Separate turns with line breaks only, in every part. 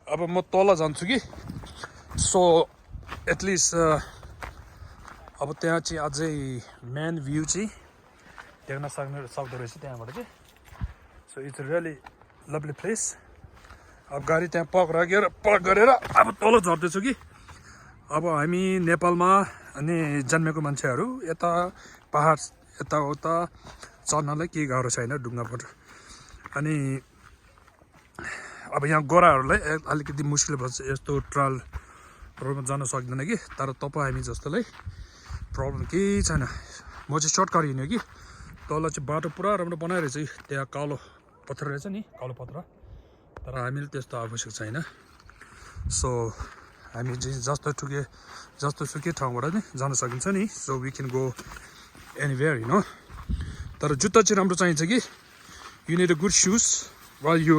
अब म तल जान्छु कि सो एटलिस्ट अब त्यहाँ चाहिँ अझै मेन भ्यू चाहिँ देख्न सक्दो रहेछ त्यहाँबाट चाहिँ so it's really lovely place अब गाडी त्यहाँ पार्क गरेर अब तल झर्दैछु कि अब हामी नेपालमा अनि जन्मेको मान्छेहरू यता पहाड यताउता चढ्नलाई केही गाह्रो छैन ढुङ्गाबाट अनि अब यहाँ गोराहरूलाई अलिकति मुस्किल पर्छ यस्तो ट्रायलहरूमा जान सक्दैन कि तर हामी जस्तोलाई प्रब्लम केही छैन म चाहिँ सर्टकट हिँड्यो कि तल चाहिँ बाटो पुरा राम्रो बनाइरहेछ कि त्यहाँ कालो पत्थर रहेछ नि कालो पत्थर तर हामीले त्यस्तो आवश्यक छैन सो हामी चाहिँ जस्तो सुकै ठाउँबाट नि जान सकिन्छ नि so we can go anywhere you know तर जुत्ता चाहिँ राम्रो चाहिन्छ कि you need a good shoes while you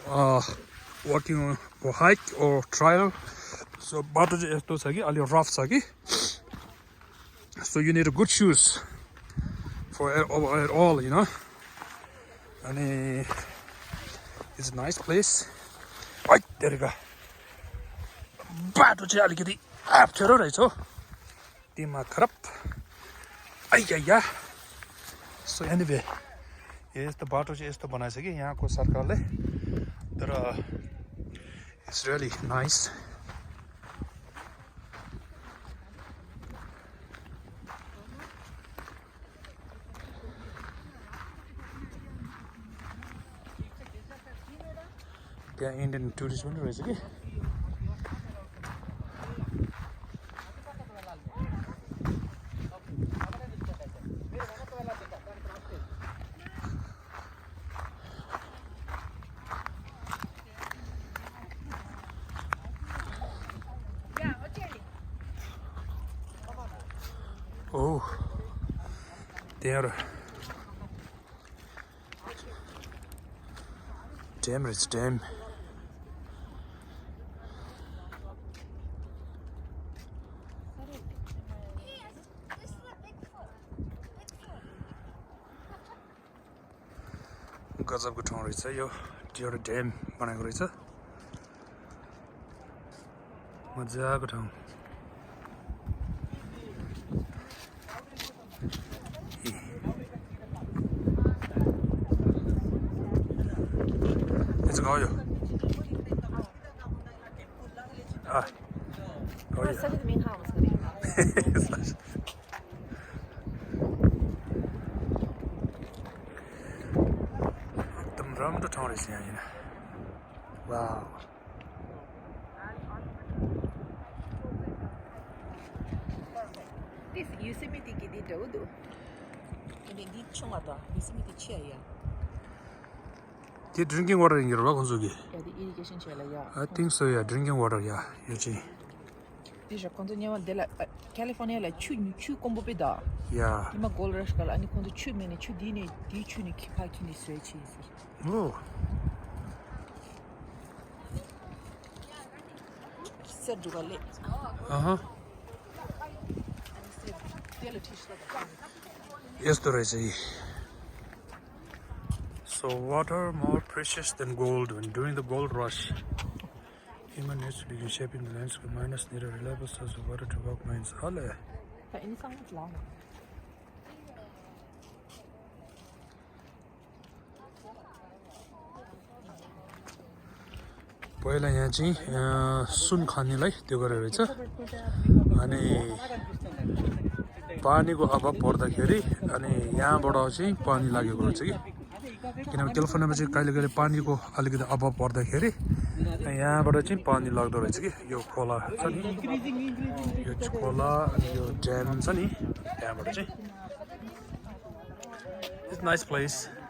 walking for hike or trial so बाटो चाहिँ यस्तो छ कि अलि रफ छ कि so you need a good shoes for all you know अनि इट्स नाइस प्लेस तेरिका बाटो चाहिँ अलिकति अप्ठ्यारो रहेछ हो दिमाग खराब आइया सो एनिवे यस्तो बाटो चाहिँ यस्तो बनाएछ कि यहाँको सरकारले तर इट्स रियली नाइस त्यहाँ इन्डियन टुरिस्ट पनि रहेछ कि Oh, there. Damn, it's damn. गजबको ठाउँ रहेछ यो एउटा ड्याम बनाएको रहेछ मजाको ठाउँ It's गयो एकदम राम्रो ठाउँ रहेछ यहाँ wow
Yosemite que de todo. Ele de chungata. Yosemite chia ya.
त्यो ड्रिङ्किङ वाटर हिँडेर होला खोज्छु कि
Ya de irrigation chia la ya.
I think so या ड्रिङ्किङ वाटर या यो चाहिँ
Déjà quando andiamo della California la chu combo peda.
Yeah
Ima gold rush kala ani quando chu mene chu dine di chu ni kipa kini switch is.
हो
Sergio Gale.
यस्तो रहेछ यी So water more precious than gold when during the gold rush human needs to be shaping the landscape minus need a reliable source of water to work mines hale
Ta ini sangat lama.
पहिला यहाँ चाहिँ सुन खानेलाई त्यो गरेर रहेछ अनि पानीको अभाव पर्दाखेरि अनि यहाँबाट चाहिँ पानी लागेको रहेछ कि किनभने क्यालिफोर्नियामा चाहिँ कहिले कहिले पानीको अलिकति अभाव पर्दाखेरि यहाँबाट चाहिँ पानी लाग्दो रहेछ कि यो खोला छ नि यो खोला अनि यो ड्याम छ नि त्यहाँबाट चाहिँ इट्स नाइस प्लेस